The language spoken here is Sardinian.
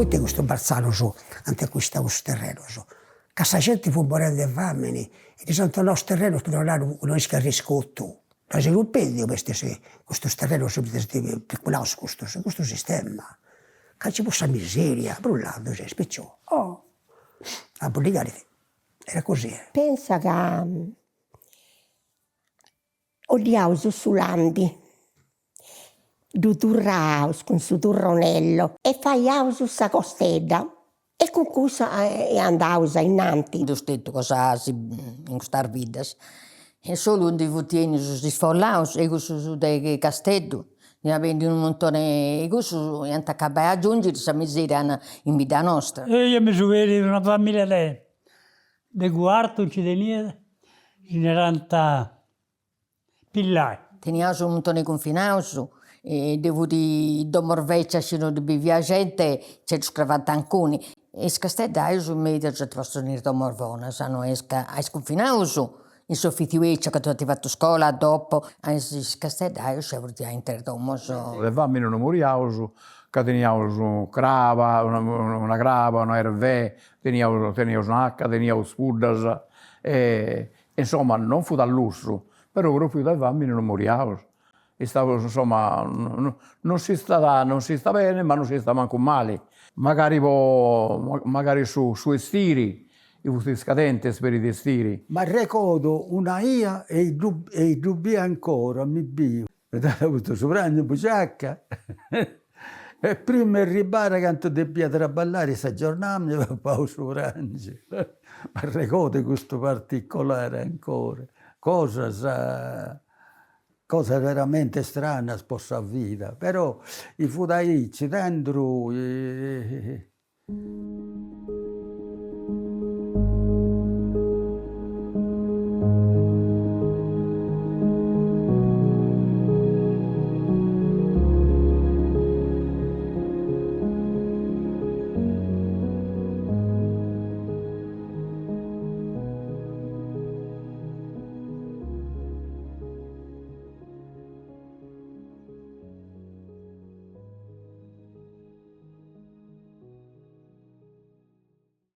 Poita custus bartzanus ant acuistau custus terrenus? Ca sa genti fut morendi de famini e ddis ant donau is terrenus po donai unu iscu arriscotu. Dd'as cumpendiu poita custus terrenus funt piculaus custus, custu sistema, ca nci fut sa miseria, brullandu ses piciò, oh a boligari era così. Pensa ca 'oddiaus su landi, ddu turraus cun su turronello e faiaus sa costedda e cun cussa andaus ainnanti. Nd'eus tentu cosas in custas biddas e solu ndi funt 'ennius is isfollaus e cussus de Casteddu nd'iant bendiu unu muntoni e cussus iant acabai a agiungiri sa miseria in bidda nostra. Eo mi so benidu una familia de de Cuartu nci teniat, si narant Pillai. Teniaus unu muntoni 'e cunfinaus e ddoi fut domos becias chi no ddi biviat genti nci ddus cravant inguni e is casteddaius meda ddus ant postus in is domos bonas, no est ca a is cunfinaus in s'ofitziu 'eciu ca ddoi ant fatu scola dopo, a is casteddaius nci furint aintru 'e is domos. De famini no moriaus ca teniaus craba, una craba, una 'ervè, teniaus teniaus un'aca, teniaus puddas e insoma non fut a lussu, però propriu de famini non moriaus, istaus insoma non s'istat non s'istat beni ma non s'istat mancu mali, magari po magari su su 'estiri fut scadenti peri de 'estiri. M'arregodu una 'ia e ddu e ddu biu ancora, mi biu. Mi dd'at postu su prangiu in buciaca e prima 'e arribare cantu depia traballare sa giornada mi papau su prangiu. M'arregodu custu particolare ancora, cosas cosas veramente stranas po sa vida, però fut aici, tandus.